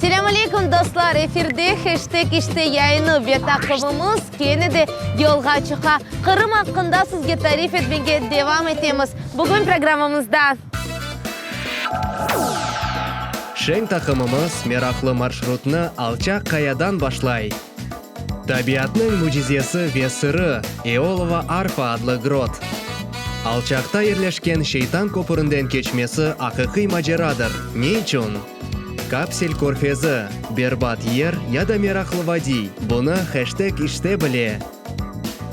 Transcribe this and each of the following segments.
Selâm aleyküm, dostlar! Efirde Heşteg işte yayını ve taqımımız kene de yolğa çıqa. Qırım aqqında sizge tarif etmege devam etemiz. Bugün programmamızda. Şeñ taqımımız meraqlı marşrutnı alçaq qayadan başlay. Tabiatnıñ mücizesi ve sırı, Eolova arfa adlı grot. Alçaqta yerleşken Şeytan köpürinden keçmesi aqiqiy maceradır. Ne içün? Kapsel körfezi, berbat yer ya da meraqlı vadiy, bunı heşteg işte bile.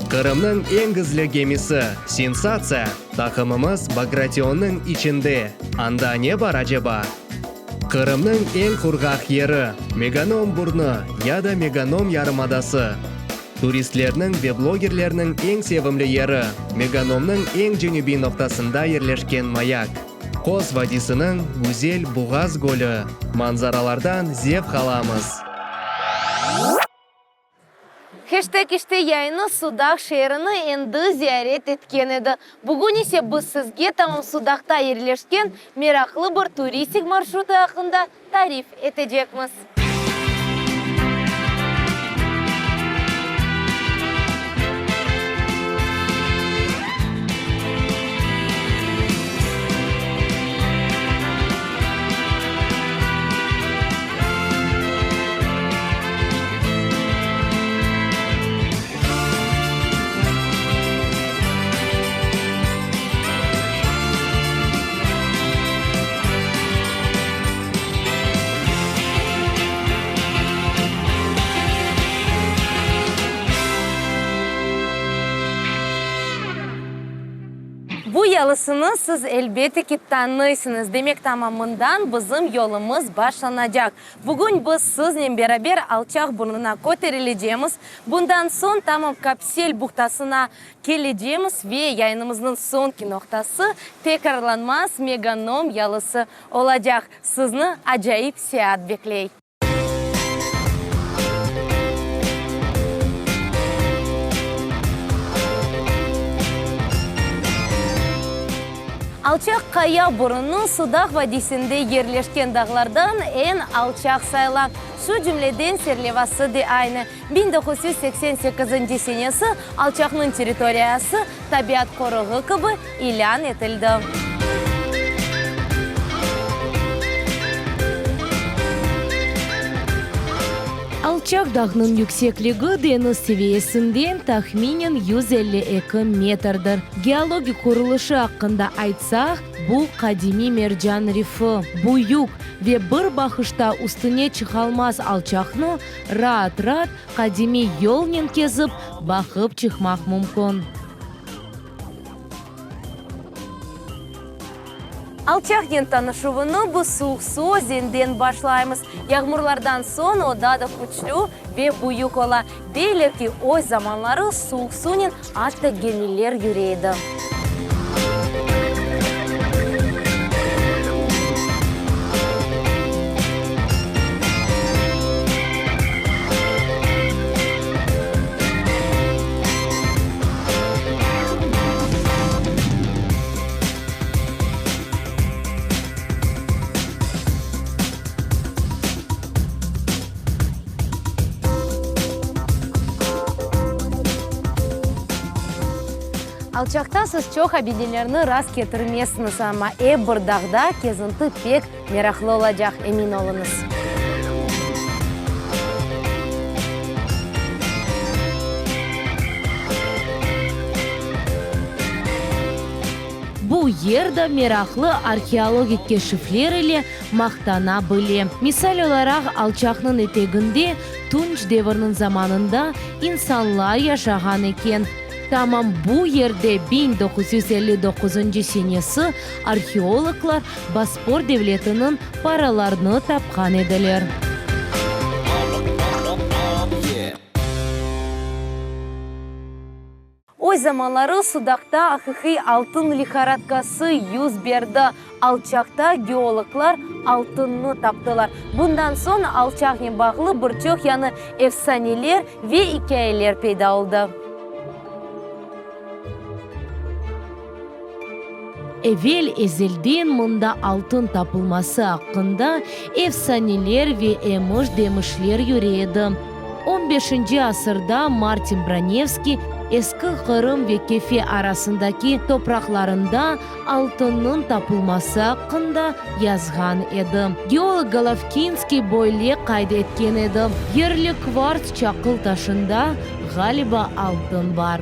Qırımnıñ eñ gizli gemisi, sensatsiya! Taqımımız Bagrationnıñ içinde, anda ne bar aceba? Qırımnıñ eñ qurğaq yeri, Meganom burnu ya da Meganom yarımadası. Turistlerniñ ve blogerlerniñ eñ sevimli yeri, Meganomnıñ eñ cenübiy noqtasında yerleşken mayak. Qoz vadisiniñ güzel Buğaz gölü. Manzaralardan zevq alamız. Heşteg işte yayını Sudaq şeerini endi ziyaret etken edi. Bugün ise biz sizge tamam Sudaqta yerleşken meraqlı bir turistik marşrutı aqqında tarif etecekmiz. Bu yalısını siz elbette ki tanıysıñız. Demek, tamam mından bizim yolumız başlanacaq. Bugün biz siznen beraber alçaq burnuna köterilecemiz, bundan soñ tamam Kapsel buhtasına kelecemiz ve yayınımıznıñ soñki noqtası tekrarlanmaz Meganom yalısı olacaq. Sizni acayip seyaat bekley! Alçaq qaya burunı Sudaq vadiysinde yerleşken dağlardan eñ alçaq sayıla. Şu cümleden serlevası de aynı. 1988 senesi alçaqnıñ territoriyası tabiat qoruğı kibi ilân etildi. Alçaq dağnıñ yüksekligi deñiz seviyesinden tahminen 152 metrdir. Geologik qurulışı aqqında aytsaq, bu qadimiy mercan rifi, büyük ve bir baqışta üstüne çıqalmaz alçaqnı raat-raat qadimiy yolnen kezip, baqıp çıqmaq mümkün. Alçaqnen tanışuvını biz Suuq-Su özenden başlaymız. Yağmurlardan soñ o daa da küçlü ve büyük ola. Deyler ki, o zamanları Suuq-Sunen atta gemiler yüre edi. Alçaqta siz çoq abidelerni rast ketirmezsiñiz, amma ep bir dağda kezinti pek meraqlı olacaq, emin oluñız. Bu yer de meraqlı arheologik keşifler ile maqtana bile. Misal olaraq, alçaqnıñ eteginde tunç devirniñ zamanında insanlar yaşağan eken. Tamam bu yerde 1959 senesi arheologlar Bospor devletiniñ paralarını tapqan ediler. O zamanları Sudaqta aqiqiy altın liharatkası yüz berdi, alçaqta geologlar altınnı taptılar. Bundan soñ alçaqnen bağlı bir çoq yañı efsaneler ve ikâyeler peyda oldı. Evel-ezelden mında altın tapılması aqqında efsaneler ve emiş-demişler yüre edi. On beşinci asırda Martin Bronevskiy Eski Qırım ve Kefe arasındaki topraqlarında altınnıñ tapılması aqqında yazğan edi. Geolog Golovkinskiy böyle qayd etken edi, Yerli kvarts çaqıl taşında, ğaliba, altın bar.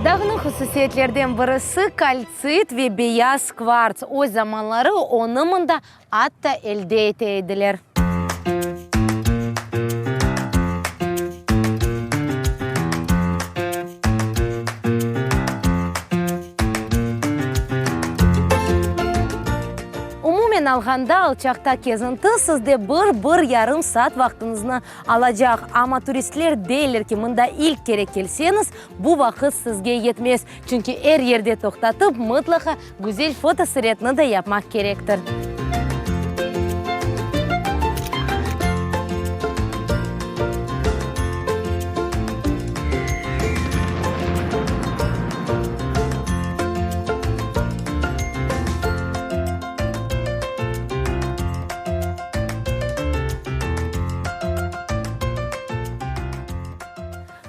Dağnıñ hususiyetlerden birisi, kaltsit ve beyaz kvarts. O zamanları onı mında atta elde ete ediler. Umumen alğanda, alçaqta kezinti sizde bir, bir yarım saat vaqtıñıznı alacaq. Amma turistler deyler ki, mında ilk kere kelseñiz, bu vaqıt sizge yetmez, çünki er yerde toqtatıp, mıtlaqa güzel fotosuretni de yapmaq kerektir.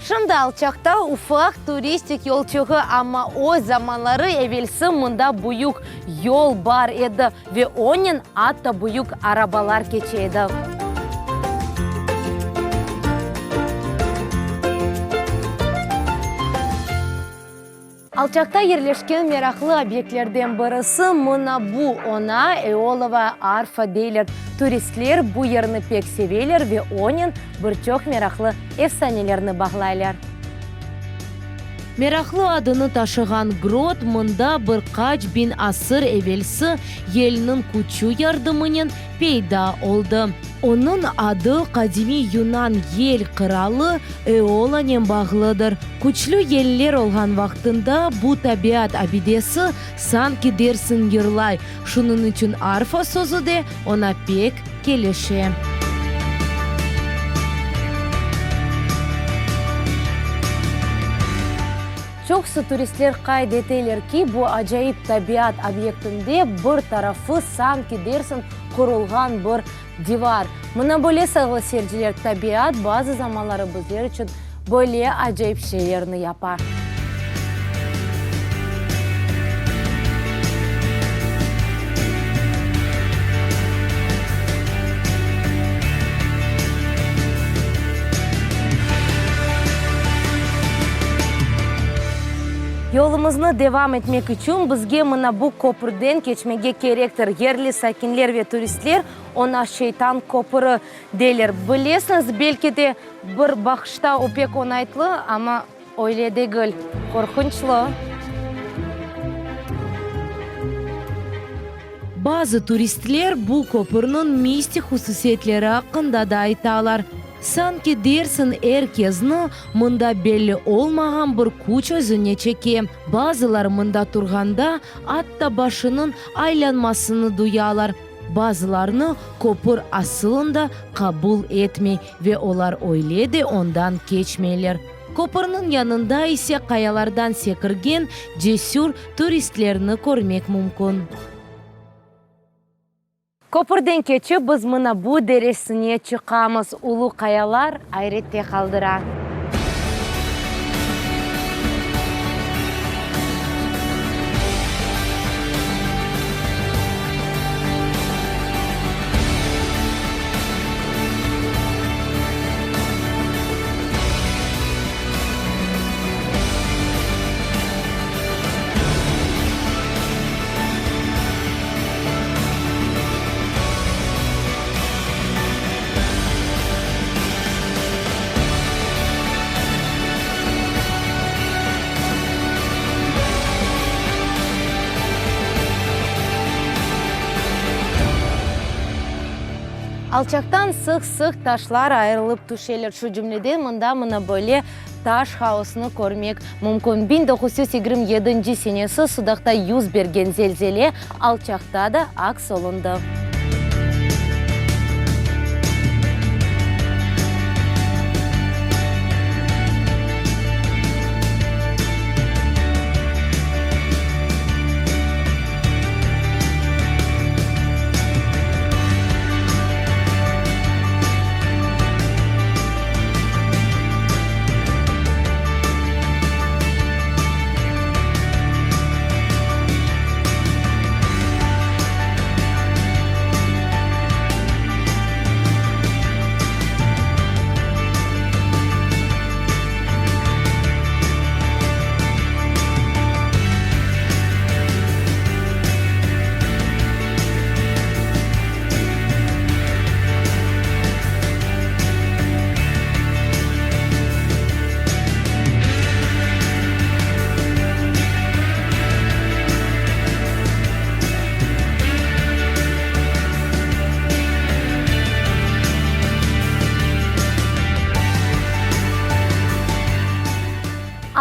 Şimdi alçaqta ufaq turistik yolçuğı, amma o zamanları evelsi mında büyük yol bar edi ve onen atta büyük arabalar keçe edi. Alçaqta yerleşken meraqlı obyektlerden birisi mına bu, oña Eolovaya arfa deyler. Turistler bu yerni pek seveler ve onen bir çoq meraqlı efsanelerni bağlaylar. Meraqlı adını taşığan grot mında bir qaç biñ asır evelsi yelniñ küçü yardımınen peyda oldı. Onıñ adı qadimiy yunan yel qıralı Eolanen bağlıdır. Küçlü yeller olğan vaqtında bu tabiat abidesi sanki dersiñ yırlay, şunıñ içün arfa sözü de oña pek kelişe. Çoqusı turistler qayd eteler ki, bu acayip tabiat obyektinde bir tarafı sanki dersiñ qurulğan bir divar. Mına böyle, sayğılı seyirciler, tabiat bazı zamanları bizler içün böyle acayip şeylerni yapa. Yolumıznı devam etmek içün bizge mına bu köpürden keçmege kerektir. Yerli sakinler ve turistler oña Şeytan köpüri deyler. Bilesiñiz, belki de bir baqışta o pek oñaytlı, amma öyle degil, qorqunçlı. Bazı turistler bu köpürniñ mistik hususiyetleri aqqında da aytalar. Sanki dersiñ er kezni mında belli olmağan bir küç özüne çeke. Bazıları mında turğanda atta başınıñ aylanmasını duyalar. Bazılarını köpür asılında qabul etmey ve olar öyle de ondan keçmeyler. Köpürniñ yanında ise qayalardan sekirgen cesür turistlerni körmek mümkün. Köpürden keçip, biz mına bu deresine çıqamız. Ulu qayalar ayrette qaldıra. Alçaqtan sıq-sıq taşlar ayırılıp tüşeler, şu cümleden mında mına böyle taş haosını körmek mümkün. 1927 senesi Sudaqta yüz bergen zelzele alçaqta da aks olundı.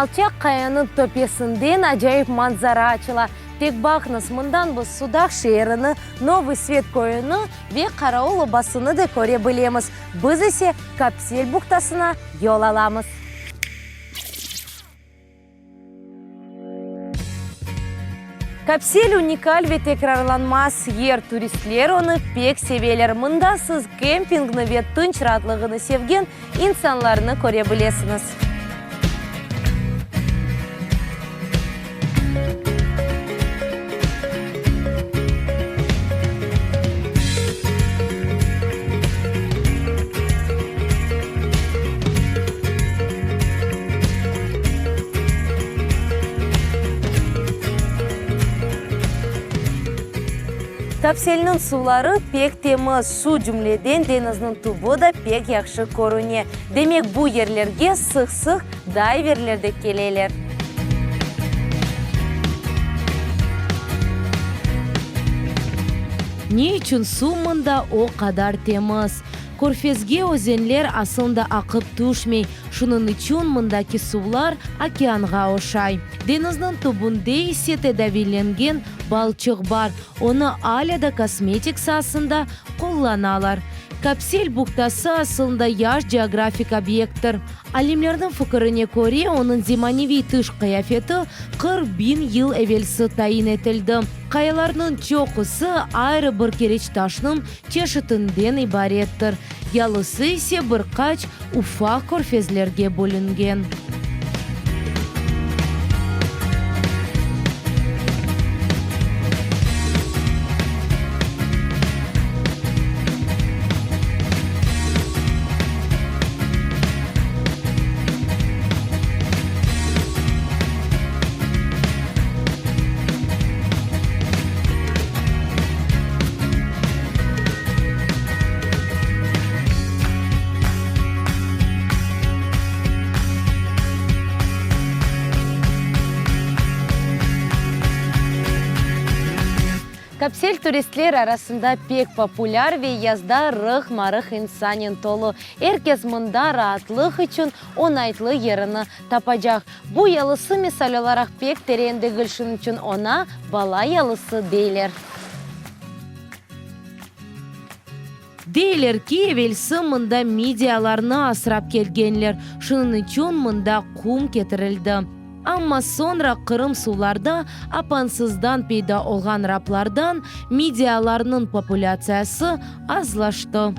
Alçaq qayanıñ töpesinden acayip manzara açıla. Tek baqıñız, mından biz Sudaq şeerini, Novıy Svet köyüni ve Qaraul obasını da köre bilemiz. Biz ise Kapsel buhtasına yol alamız. Kapsel unikal ve tekrarlanmaz yer, turistler onı pek seveler. Mında siz kempingni ve tınç raatlığını sevgen insanlarnı köre bilesiñiz. Kapselniñ suvları pek temiz, şu cümleden deñizniñ tübü da pek yahşı körüne. Demek, bu yerlerge sıq-sıq dayverler de keleler. Ne içün suv mında o qadar temiz? Körfezge özenler asıl da aqıp tüşmey, şunıñ içün mındaki suvlar okeanğa oşay. Deñizniñ tübünde ise tedaviylengen balçıq bar, onı alâ da kosmetik saasında qullanalar. Kapsel buhtası asılında yaş geografik obyekttir. Alimlerniñ fikirine köre, onıñ zemaneviy tış qıyafeti 40 biñ yıl evelsi tayin etildi. Qayalarnıñ çoqusı ayrı bir kireçtaşnıñ çeşitinden ibarettir, yalısı ise bir qaç ufaq körfezlerge bölüngen. Kapsel turistler arasında pek populâr ve yazda rıhma-rıh insannen tolu. Er kes mında raatlıq içün oñaytlı yerini tapacaq. Bu yalısı, misal olaraq, pek teren degil, şunıñ içün oña bala yalısı deyler. Deyler ki, evelsi mında midiyalarnı asrap kelgenler, şunıñ içün mında qum ketirildi. Amma soñra Qırım suvlarda apansızdan peyda olğan raplardan midiyalarnıñ populâtsiyası azlaştı.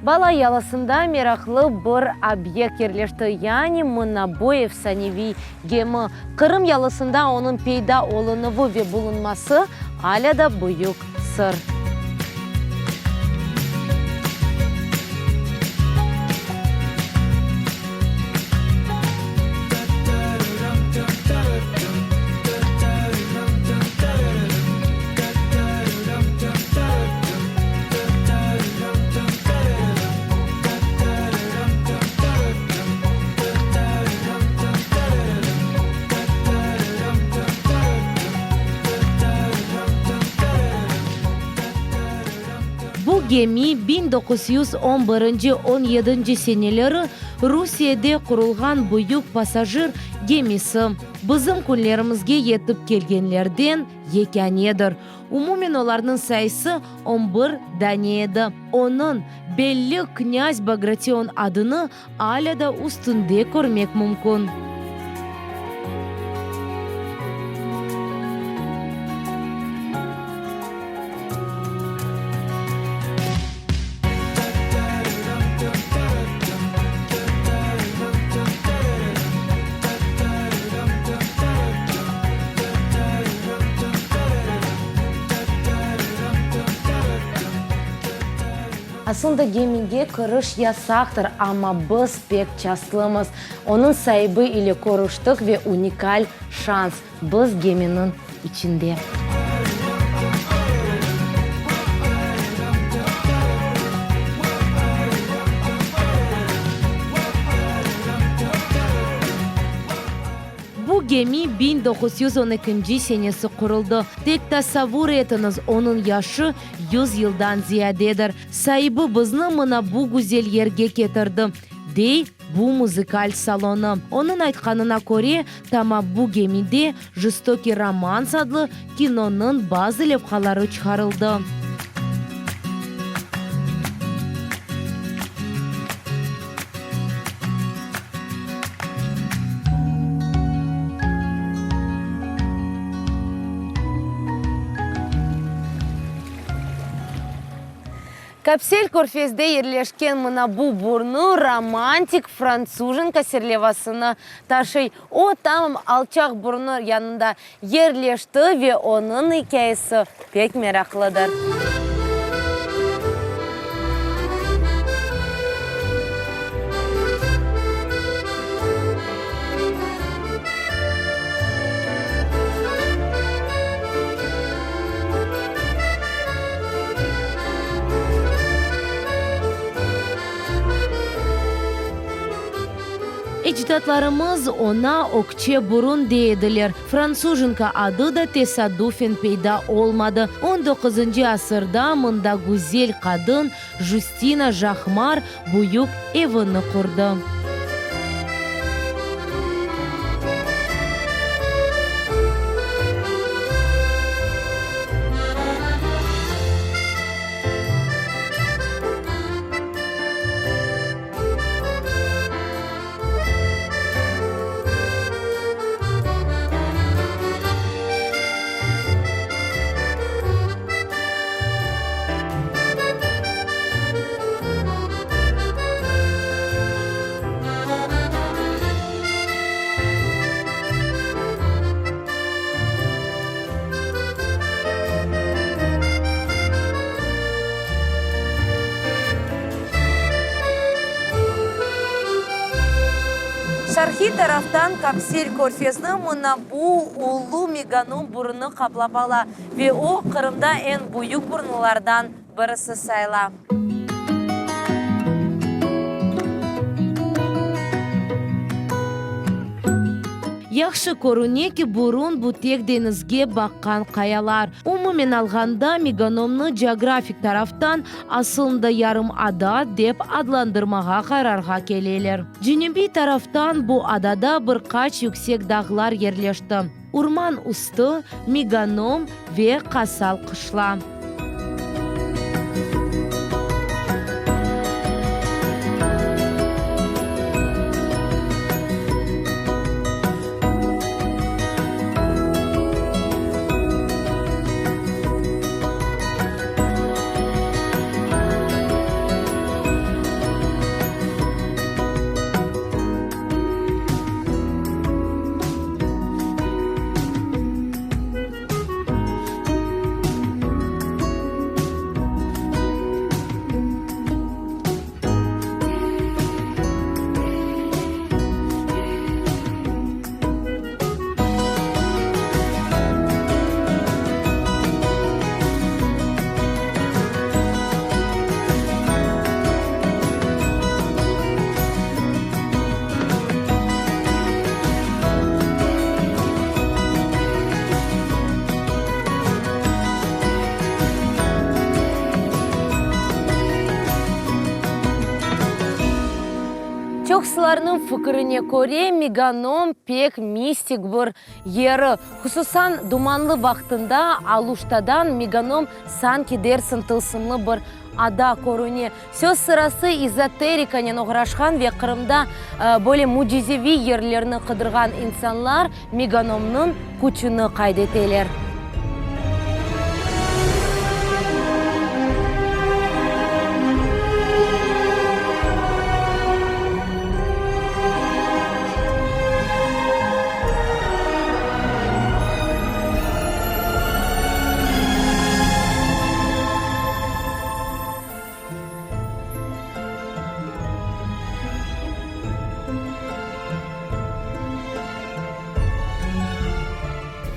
Bala yalısında meraqlı bir obyekt yerleşti, yani mına bu efsaneviy gemi. Qırım yalısında onıñ peyda olunuvı ve bulunması alâ da büyük sır. Bu gemi 1911 on yedinci seneleri Rusiyede qurulğan büyük passajir gemisi, bizim künlerimizge yetip kelgenlerden yekânedir. Umumen olarnıñ sayısı on bir dane edi. Onıñ belli Knâz Bagration adını alâ da üstünde körmek mümkün. Aslında gemige kiriş yasaqtır, amma biz pek çaslımız. Onıñ saibi ile körüştik ve unikal şans, biz geminiñ içinde. Bu gemi 1912 senesi quruldı. Tek tasavvur etiñiz, onıñ yaşı 100 yıldan ziyadedir. Saibi bizni mına bu güzel yerge ketirdi, dey. Bu muzıkal salonı. Onıñ aytqanına köre, tamam bu gemide Jestokiy romans adlı kinonıñ bazı levhaları çıqarıldı. Kapsel körfezde yerleşken mına bu burnu romantik Frantsuzhenka serlevasını taşıy. O, tamam alçaq burnu yanında yerleşti ve onıñ ikâyesi pek meraqlıdır. Ecdatlarımız oña Ökçe burun dey ediler. Frantsuzhenka adı da tesadüfen peyda olmadı. On doquzıncı asırda mında güzel qadın Justina Jahmar büyük evini qurdı. Şarqiy taraftan Kapsel körfezi mına bu ulu Meganom burunı qaplap ala ve o, Qırımda eñ büyük burunlardan birisi sayıla. Yahşı körüne ki, burun bu tek deñizge baqqan qayalar. Umumen alğanda, Meganomnı coğrafik taraftan asılında yarım ada dep adlandırmağa qararğa keleler. Cenübiy taraftan bu adada bir qaç yüksek dağlar yerleşti, Urman Üstü, Meganom ve Qasal Qışla. Çoqsularnıñ fikirine köre, Meganom pek mistik bir yeri. Hususan, dumanlı vaqtında Aluştadan Meganom sanki dersiñ tılsımlı bir ada körüne. Söz sırası, izoterikanen oğraşqan ve Qırımda böyle mücizeviy yerlerni qıdırğan insanlar Meganomnıñ küçüni qayd eteler.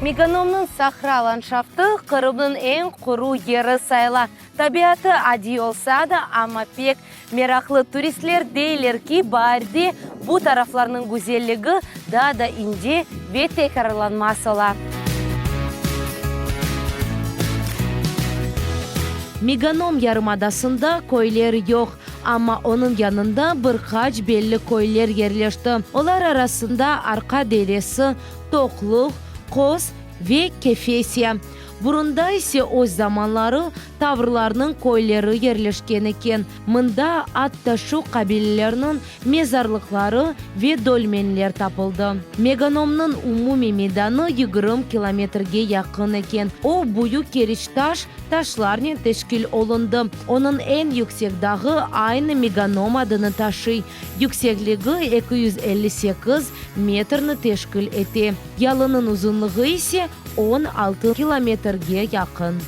Meganomnıñ sahra landşaftı Qırımnıñ eñ quru yeri sayıla. Tabiatı adiy olsa da, amma pek meraqlı. Turistler deyler ki, baarde bu taraflarnıñ güzelligi daa da ince ve tekrarlanmaz ola. Meganom yarımadasında köyler yoq. Amma onıñ yanında bir qaç belli köyler yerleşti, olar arasında Arqa Deresi, Toqluq, Qoz ve Kefesiya. Burunda ise öz zamanları tavrlarnıñ köyleri yerleşken eken, mında atta şu qabilelerniñ mezarlıqları ve dolmenler tapıldı. Meganomnıñ umumiy meydanı 20 kilometrge yaqın eken. O, büyük keriçtaş taşlarnen teşkil olundı. Onıñ eñ yüksek dağı aynı Meganom adını taşıy, yüksekligi 258 metrni teşkil ete, yalınıñ uzunlığı ise 16 kilometrge yaqın.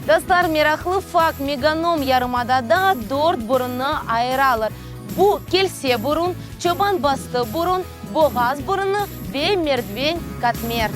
Dostlar, meraqlı fakt, Meganom yarımadada dört burunnı ayıralar. Bu, Kelse burun, Çoban Bastı burun, Boğaz burunı ve Merdven Katmer.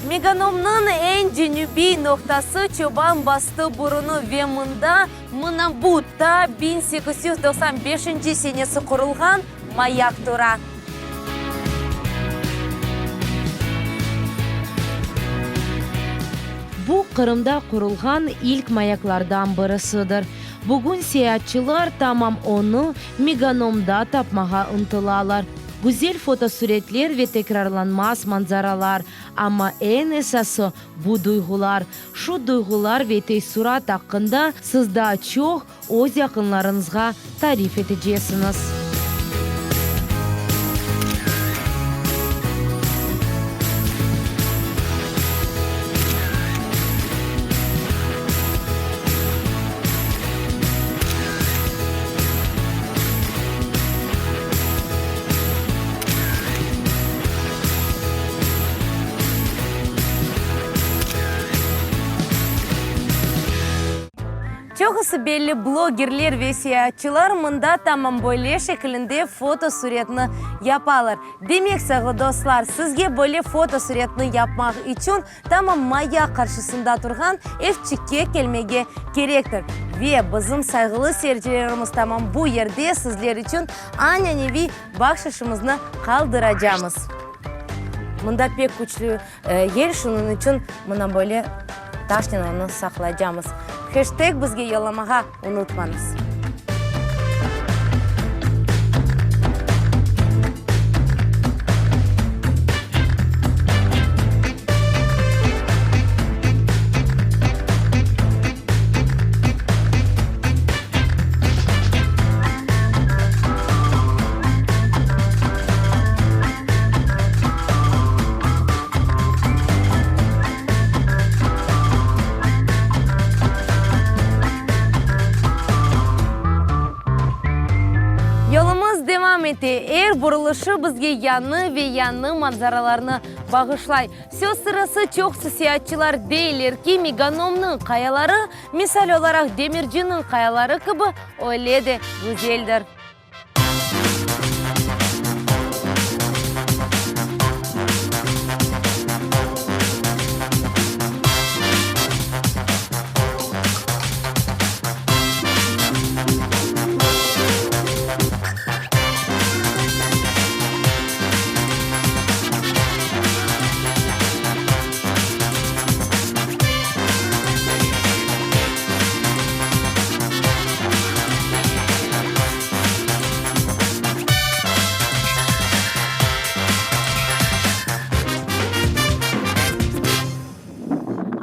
Meganomnıñ eñ cenübiy noqtası Çoban Bastı burunı ve mında, mına bu, ta 1895-nci senesi qurulğan mayak tura. Bu, Qırımda qurulğan ilk mayaklardan birisidir. Bugün seyaatçılar tamam onı Meganomda tapmağa ıntılalar. Güzel fotosuretler ve tekrarlanmaz manzaralar, amma eñ esası, bu duyğular. Şu duyğular ve teessurat aqqında siz daa çoq öz yaqınlarıñızğa tarif etecesiñiz. Çoqusı belli blogerler ve seyaatçılar mında tamam böyle şekilinde fotosuretni yapalar. Demek, sayğılı dostlar, sizge böyle fotosuretni yapmaq içün Tamam maya qarşısında turğan evçikke kelmege kerektir. Ve bizim sayğılı seyircilerimiz tamam bu yerde sizler içün ananeviy bahşışımıznı qaldıracamız. Mında pek küçlü yel, şunıñ içün mına böyle taşnen onı saqlaycamız. Heşteg bizge yollamağa unutmañız. Yolumız devam ete. Er burulışı bizge yañı ve yañı manzaralarnı bağışlay. Söz sırası, çoqusı seyaatçılar deyler ki, Meganomnıñ qayaları, misal olaraq, Demirciniñ qayaları kibi, öyle de güzeldir.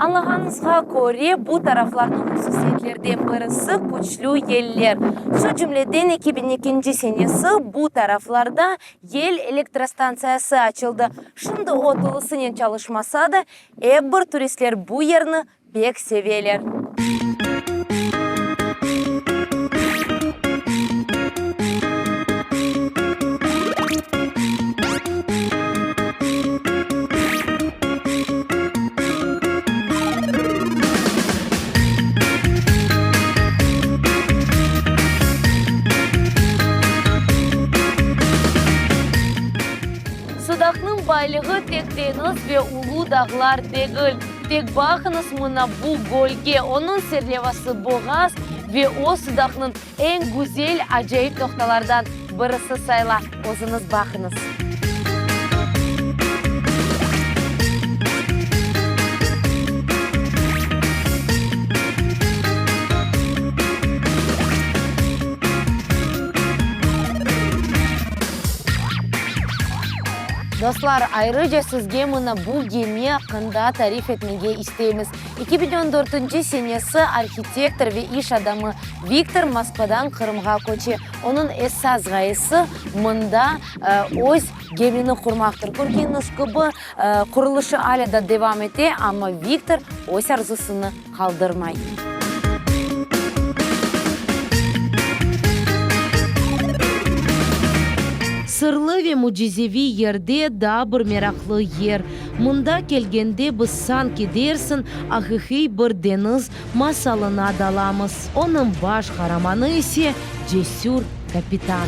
Añlağanıñızğa köre, bu taraflarnıñ hususiyetlerden birisi küçlü yeller. Şu cümleden, 2002-nci senesi bu taraflarda yel elektrostantsiyası açıldı. Şimdi o tolusınen çalışmasa da, ep bir turistler bu yerni pek seveler. Meraqı tek deñiz ve ulu dağlar degil. Tek baqıñız mına bu gölge, onıñ serlevası Boğaz ve o Sudaqnıñ eñ güzel, acayip noqtalardan birisi sayıla. Özüñiz baqıñız. Dostlar, ayrıca sizge mına bu gemi aqqında tarif etmege isteymiz. 2014 senesi arhitektor ve iş adamı Viktor Moskvadan Qırımğa köçe. Onıñ esas ğayesi, mında öz gemini qurmaqtır. Körgeniñiz kibi, qurulışı alâ da devam ete, amma Viktor öz arzusını qaldırmay. Sırlı ve mücizeviy yerde daa bir meraqlı yer. Mında kelgende biz sanki dersiñ aqiqiy bir deñiz masalına dalamız. Onıñ baş qaramanı ise cesür kapitan.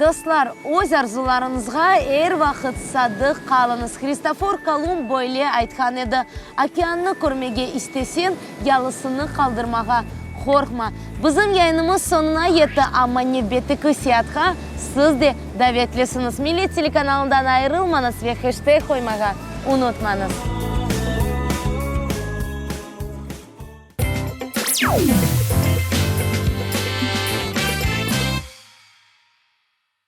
Dostlar, öz arzularıñızğa er vaqıt sadıq qalıñız. Hristofor Kolumb böyle aytqan edi, Okeannı körmege isteseñ, yalısını qaldırmağa qorqma. Bizim yayınımız soñuna yetti, amma nevbetteki seyaatqa siz de davetlisiñiz. Millet telekanalından ayırılmañız ve heşteg qoymağa unutmañız.